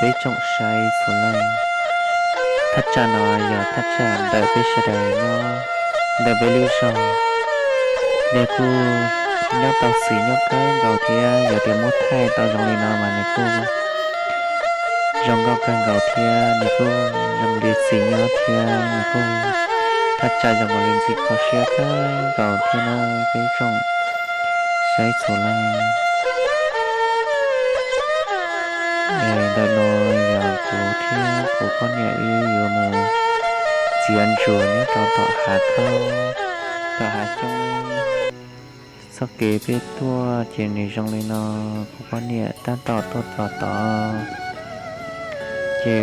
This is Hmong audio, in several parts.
Peb tsoom saib txhua leej, thaj tsam no yog thaj tsam ntawm peb sawv daws nyob ntawm peb lub zos. Nws kuj nyob tau xis nyob kawg nkaus thiab, yog tias muab thaij tau zoo li no mas nws kuj zoo nkauj kawg nkaus thiab, nws kuj zoo li xis nyob thiab, nws kuj thaj tsam zoo nkaus li ntxim kho siab kawg nkaus thiab na peb tsoom saib txhua leej. Es ntawm no yog kuv thiab kuv poj niam wb yuav mus txiav ntsuas nyob rau tom hav khaub, tom hav xyoob. Txoj kev peb tuaj ces nws zoo li no, kuv poj niam tab tom tuaj txog tod. Ces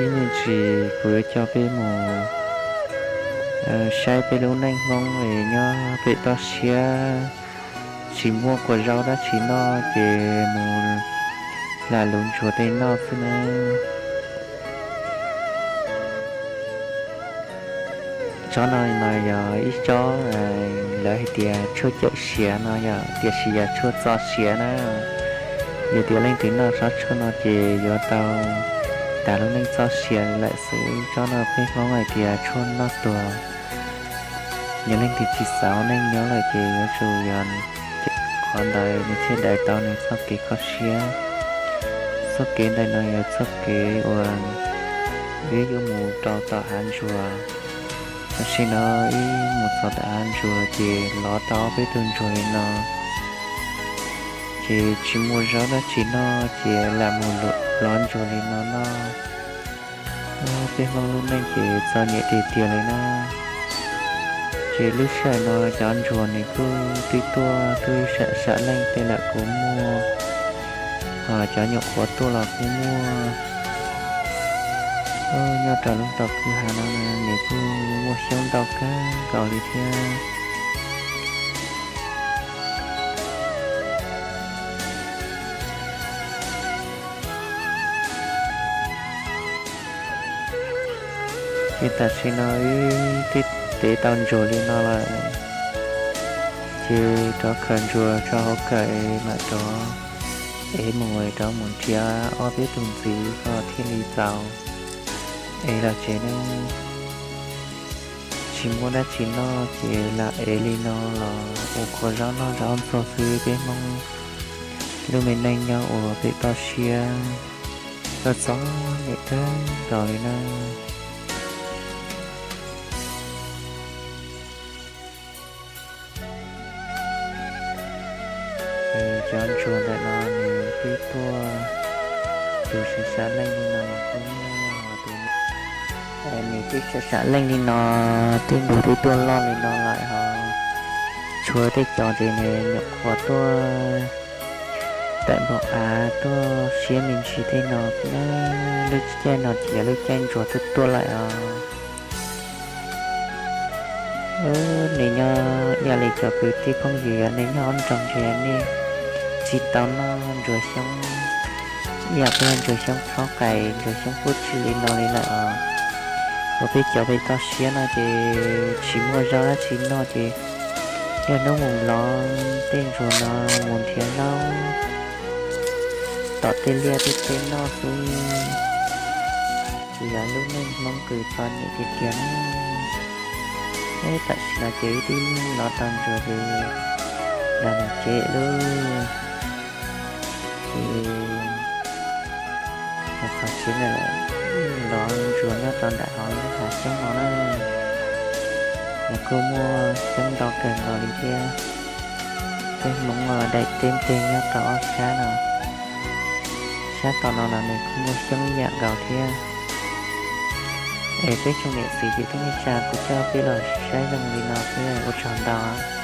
ib me ntsis kuv yuav coj peb mus saib peb lub neej Hmoob es nyob pem toj siab, tsis muaj kua zaub dab tsi noj ces mus lam luv ntsuas tej noj xwb na. Tsob no mas yog ib tsob lawv hais tias tshuaj cawm siav no yom, tiam sis yog tshuaj txo siav na. Yog tias leej twg noj tsob tshuaj no ces yuav tau tas lub neej txoj sia li lawm xwb. Tsob no peb Hmoob hais tias tshuaj noj tuag. Yog leej twg tsis xav ua neej nyob lawm ces yuav tsum yog qhov ntawd nws thiaj daws tau nws txoj kev kho siab. Txoj kev ntawm no yog txoj kev uas wb yuav mus rau tom hav ntsuag. Tam sim no wb mus txog tom hav ntsuag ces lov tau ob peb tug ntsuag li no, ces tsis muaj zaub dab tsi noj ces lam mus lov ntsuag li no noj. Peb Hmoob lub neej ces txom nyem tiag tiag li na. Ces lub sij hawm no cov ntsuag nws kuj twb tuaj twb sam sam leej tej lawm kuj muaj, ho cov nyuam qhuav tuaj los kuj muaj. Nyob rau lub tom kwj ha no nws kuj muaj xyoob ntau kawg nkaus li thiab. Ces tam sim no wb twb tev tau ntsuag li no lawm, ces rov khaws ntsuag tso hauv kawm mam rov ev mus, rov mus nrhiav ob peb tug ntxiv kom thiaj li txaus ev los tsev ne. Tsis muaj dab tsi noj ces lam ev li no los ua kua zaub noj zaub ntxuag xwb. Peb Hmoob lub me neej nyob ua pem toj siab, txom nyem kawg nkaus li na. Cov ntsuag ntawm no nws twb tuaj tus sam sam leej li no los kuj muaj, tus nws twb sam sam leej li no, twb ntug twb tuaj loj li no lawm ho. Tshuav tej cov ces nws nyuam qhuav tuaj tawm npog av tuaj siab me ntsis tej no xwb na. Lub caij no ces yog lub caij ntsuag tuaj tuaj lawm os. Nws nyob ib yam li cov kwv tij phooj ywg, yog nej nyob ob nroog ces nej tsis tau noj ntsuag xyoob ib yam peb ntsuag xyoob phob qais, ntsuag xyoob puab tswm li no li lawm os. Ua peb cov pem toj siab no ces tsis muaj zaub dab tsi noj ces niaj hnub mus lov tej ntsuag no, mus nrhiav zaub tom tej liaj tej teb noj xwb. Ces yog lub neej Hmoob kws txom nyem tiag tiag na. Tam sim no ces wb twb lov tau ntsuag ces los mus tsev lawm. Ces los txog tsev lawm, lov ntsuag nyob rau nram hauv lub hav xyoob no na. Nws kuj muaj xyoob ntau kawg nkaus li thiab. Peb Hmoob los daim teb nteg nyob rau ob sab no. Sab tom no los nws kuj muaj xyoob ib yam nkaus thiab. Es peb tsoom niam txiv kwv tij neej tsa, kuv coj peb los saib zoo li no xwb, ua tsaug ntau.